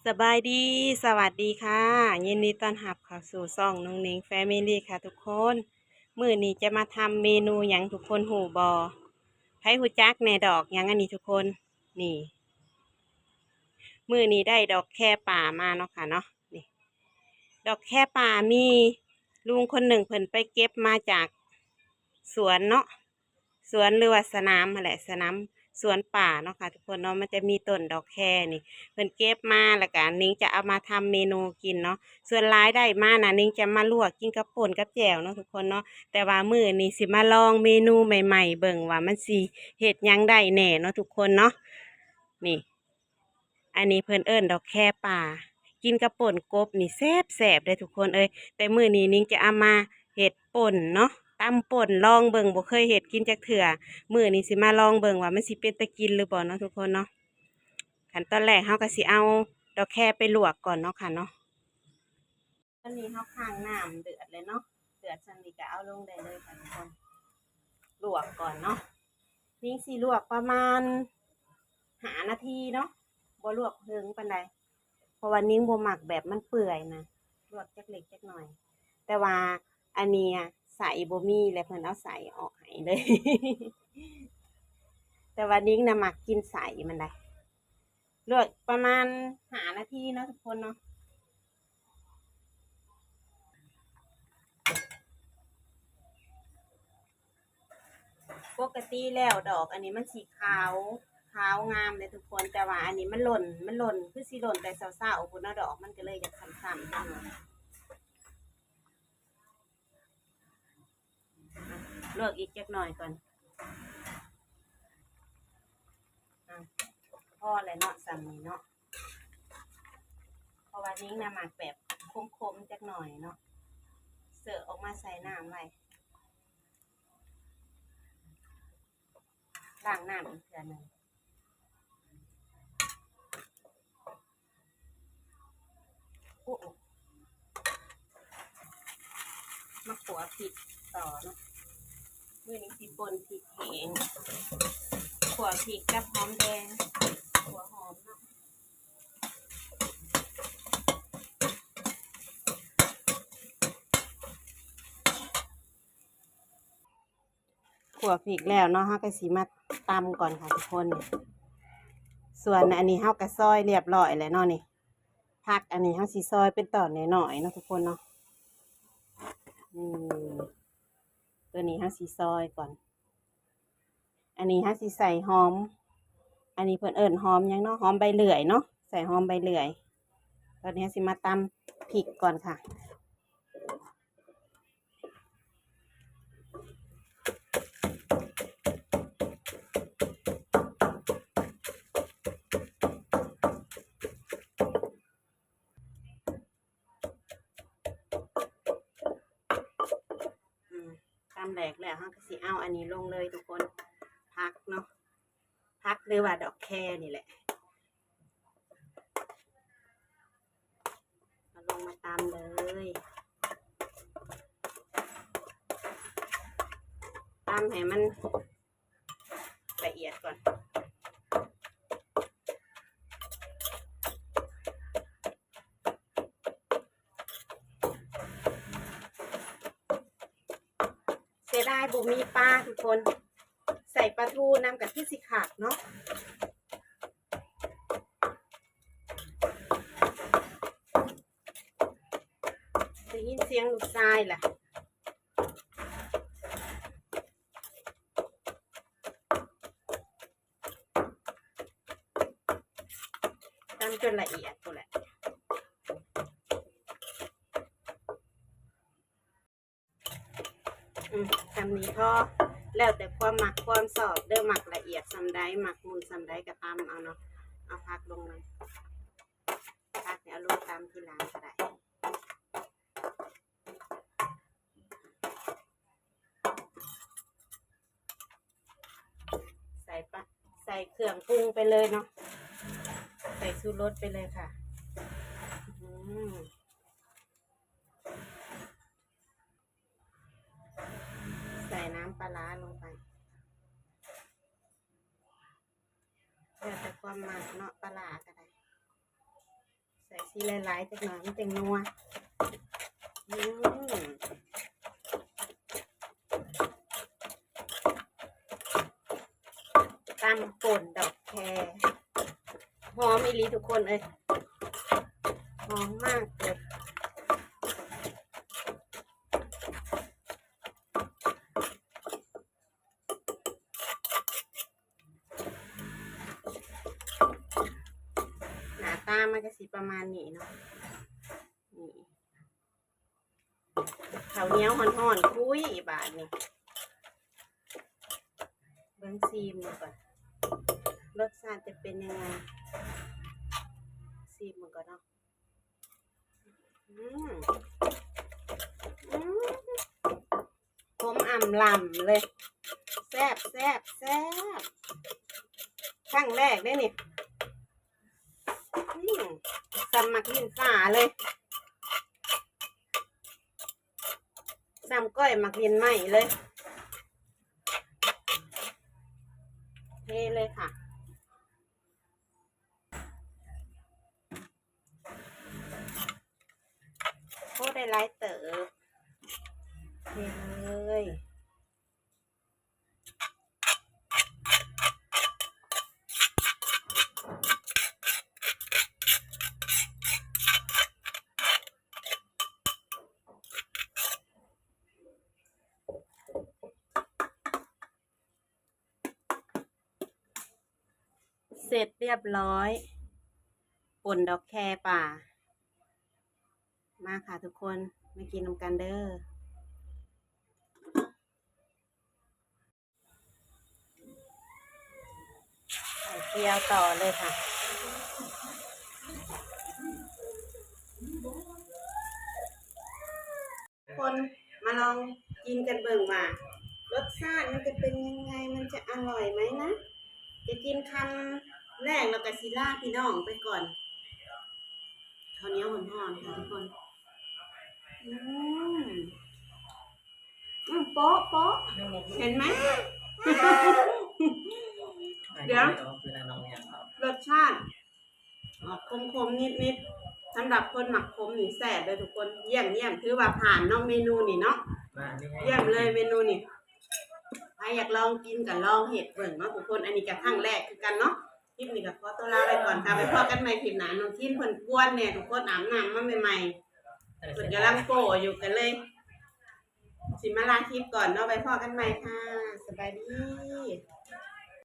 ສະບາຍດີ ສະຫວັດດີຄ່ະ ຍິນດີຕ້ອນຮັບເຂົ້າສູ່ຊ່ອງນຸ່ງນິງແຟມິລີຄ່ະທຸກຄົນ. ມື້ນີ້ຈະມາທຳເມນູຫຍັງທຸກຄົນຮູ້ບໍ່? ໃຜຮູ້ຈັກແດ່ດອກຫຍັງອັນນີ້ທຸກຄົນ? ນີ້ ມື້ນີ້ໄດ້ດອກແຄປ່າມາເນາະຄ່ະເນາະ. ນີ້ ດອກແຄປ່າມີລຸງຄົນໜຶ່ງເພິ່ນໄປເກັບມາຈາກສວນເນາະ ສວນ ຫຼືວ່າສະໜາມຫັ້ນແຫຼະ ສະໜາມສວນປ່າເນາະຄ່ະທຸກຄົນເນາະ. ມັນຈະມີຕົ້ນດອກແຄນີ້ ເພິ່ນເກັບມາ ແລ້ວກະນິງຈະເອົາມາທຳເມນູກິນເນາະ. ສ່ວນຫຼາຍໄດ້ມານະ ນິງຈະມາລວກກິນກັບປົ່ນກັບແຈ່ວເນາະທຸກຄົນເນາະ. ແຕ່ວ່າມື້ນີ້ຊິມາລອງເມນູໃໝ່ໆເບິ່ງວ່າມັນຊິເຮັດຫຍັງໄດ້ແດ່ເນາະທຸກຄົນເນາະ. ນີ້ ອັນນີ້ເພິ່ນເອີ້ນດອກແຄປ່າ ກິນກັບປົ່ນກົບນີ້ແຊບໆເດ້ທຸກຄົນເອີຍ. ແຕ່ມື້ນີ້ນິງຈະເອົາມາເຮັດປົ່ນເນາະ ຕຳປົ່ນລອງເບິ່ງ ບໍ່ເຄີຍເຮັດກິນຈັກເທື່ອ. ມື້ນີ້ຊິມາລອງເບິ່ງວ່າມັນຊິເປັນຕາກິນຫຼືບໍ່ເນາະທຸກຄົນເນາະ. ຂັ້ນຕອນແລກເຮົາກໍຊິເອົາດອກແຄໄປລວກກ່ອນເນາະຄ່ະເນາະ. ຕອນນີ້ເຮົາຄ້າງນ້ຳເດືອດແລ້ວເນາະ ເດືອດສ່ຳນີ້ກໍເອົາລົງໄດ້ເລີຍຄ່ະທຸກຄົນ. ລວກກ່ອນເນາະ ນິງຊິລວກປະມານຫ້ານາທີເນາະ ບໍ່ລວກເຖິງປານໃດ ເພາະວ່ານິງບໍ່ມັກແບບມັນເປື່ອຍນະ ລວກຈັກເລັກຈັກໜ້ອຍ. ແຕ່ວ່າອັນນີ້ໃສ່ບໍ່ມີ ແລ້ວເພິ່ນເອົາໃສ່ອອກໃຫ້ເລີຍ ແຕ່ວ່ານິງນະມັກກິນໃສ່ມັນໃດ. ລວກປະມານຫ້ານາທີເນາະທຸກຄົນເນາະ. ປົກກະຕິແລ້ວດອກອັນນີ້ມັນຊິຂາວ ຂາວງາມເດ້ທຸກຄົນ ແຕ່ວ່າອັນນີ້ມັນຫຼົ່ນ ມັນຫຼົ່ນ ຄືຊິຫຼົ່ນແຕ່ເຊົ້າໆພຸ້ນເນາະ ດອກມັນກໍເລີຍຢາກຄ້ຳໆຈັກໜ້ອຍ. ລວກອີກຈັກໜ້ອຍກ່ອນ. ອາ ພໍແລ້ວເນາະ ສ່ຳນີ້ເນາະ ເພາະວ່ານິງນະມັກແບບຂົມໆຈັກໜ້ອຍເນາະ. ເສີກອອກມາໃສ່ນ້ຳໄວ້ ລ້າງນ້ຳອີກເທື່ອໜຶ່ງ. ໂອ້ ມາຂົ້ວພິກຕໍ່ເນາະ ມື້ນີ້ຊິປົ່ນພິກແຫ້ງ ຂົ້ວພິກກັບຫອມແດງ ຫົວຫອມເນາະ. ຂົ້ວພິກແລ້ວເນາະ ເຮົາກໍຊິມາຕຳກ່ອນຄ່ະທຸກຄົນ. ສ່ວນອັນນີ້ເຮົາກໍຊອຍລຽບຮ້ອຍແລ້ວເນາະ ນີ້ ຜັກອັນນີ້ເຮົາຊິຊອຍເປັນຕອນນ້ອຍໆເນາະທຸກຄົນເນາະ. ອືມ ຕົວນີ້ເຮົາຊິຊອຍກ່ອນ. ອັນນີ້ເຮົາຊິໃສ່ຫອມ ອັນນີ້ເພິ່ນເອີ້ນຫອມຫຍັງເນາະ ຫອມໃບເລື່ອຍເນາະ ໃສ່ຫອມໃບເลื่ອຍ. ຕອນນີ້ເຮົາຊິມາຕຳພິກກ່ອນຄ່ະ. ອືມ ຕຳແຫຼກແລ້ວ ເຮົາກໍຊິເອົາອັນນີ້ລົງເລີຍທຸກຄົນ ຜັກເນາະ ຜັກ ຫຼືວ່າດອກແຄນີ້ແຫຼະ ເອົາລົງມາຕຳເລີຍ ຕຳໃຫ້ມັນ ລະອຽດກ່ອນ. ເສຍດາຍບໍ່ມີປາທຸກຄົນ ໃສ່ປາທູນຳກໍຄືຊິຄັກເນາະ. ໄດ້ຍິນສຽງລູກຊາຍລະ ຕຳຈົນລະອຽດພຸ້ນແຫຼະ. ອືມ ສ່ຳນີ້ພໍ ແລ້ວແຕ່ຄວາມມັກຄວາມຊອບເດີ້ ມັກລະອຽດສ່ຳໃດ ມັກໝຸ່ນສ່ຳໃດກໍຕຳເອົາເນາະ. ເອົາຜັກລົງເລີຍ ຜັກນີ້ເອົາລົງຕຳທີຫຼັງກໍໄດ້. ໃສ່ປະ ໃສ່ເຄື່ອງປຸງໄປເລີຍເນາະ ໃສ່ຊູລົດໄປເລີຍຄ່ະ. ອືມ ໃສ່ນ້ຳປາຮ້າລົງໄປ ແລ້ວແຕ່ຄວາມມັກເນາະ ປາຮ້າກໍໄດ້. ໃສ່ຊີຫຼາຍໆຈັກໜ້ອຍ ມັນຈັ່ງນົວ. ອືມ ຕຳປົ່ນດອກແຄ ຫອມອີ່ຫຼີທຸກຄົນເອີຍ ຫອມມາກເລີຍ. ໜ້າຕາມັນກະຊິປະມານນີ້ເນາະ ນີ້ ເຂົ້າໜຽວຮ້ອນໆ ຄຸຍບາດນີ້ ເບິ່ງ ຊີມເບິ່ງກ່ອນ ລົດຊາດຈະເປັນຍັງໄງ ຊີມເບິ່ງກ່ອນເນາະ. ອືມ ອືມ ຂົມອ່ຳລຳເລີຍ ແຊບ ແຊບ ແຊບ ຄັ້ງແລກເດ້ນີ້. ອືມ ສ່ຳໝາກລິ້ນຟ້າເລີຍ ສ່ຳກ້ອຍໝາກລິ້ນໄມ້ເລີຍ ເທເລີຍຄ່ະ. ໂອ້ ໄດ້ຫຼາຍເຕີບ ເທເລີຍ. ເສັດຮຽບຮ້ອຍ ປົ່ນດອກແຄປ່າ. ມາຄ່ະທຸກຄົນ ມາກິນນຳກັນເດີ. ເອົາກ່ຽວຕໍ່ເລີຍຄ່ະ. ຄົນມາລອງກິນກັນເບິ່ງວ່າ ລົດຊາດມັນຈະເປັນຍັງໄງ ມັນຈະອະລ່ອຍໄໝນະ. ຈະກິນຄຳແລກແລ້ວກະຊິລາພີ່ນ້ອງໄປກ່ອນ. ເຂົ້າໜຽວຮ້ອນໆ ຄ່ະທຸກຄົນ. ອືມ ອືມ ໂປະ ໂປະ ເຫັນໄໝ? ດຽວ ລົດຊາດອອກຂົມໆ ນິດໆ ສຳລັບຄົນມັກຂົມນີ້ແຊບເດີທຸກຄົນ. ຢ້ຽມໆ ຖືວ່າຜ່ານເນາະ ເມນູນີ້ເນາະ. ຢ້ຽມເລີຍເມນູນີ້. ໃຜຢາກລອງກິນກະລອງເຮັດເບິ່ງເນາະທຸກຄົນ. ອັນນີ້ກະຄັ້ງແລກຄືກັນເນາະ. ຄລິບນີ້ກະຂໍຕົວລາໄປກ່ອນຄ່ະ. ໄປພໍ້ກັນໃໝ່ຄລິບໜ້າ. ນ້ອງທີນເພິ່ນກວນແດ່ທຸກຄົນ ອາບນ້ຳມາໃໝ່ໆ ເພິ່ນກຳລັງໂປ້ຢູ່ ກະເລີຍຊິມາລາຄລິບກ່ອນເນາະ. ໄປພໍ້ກັນໃໝ່ຄ່ະ. ສະບາຍດີ.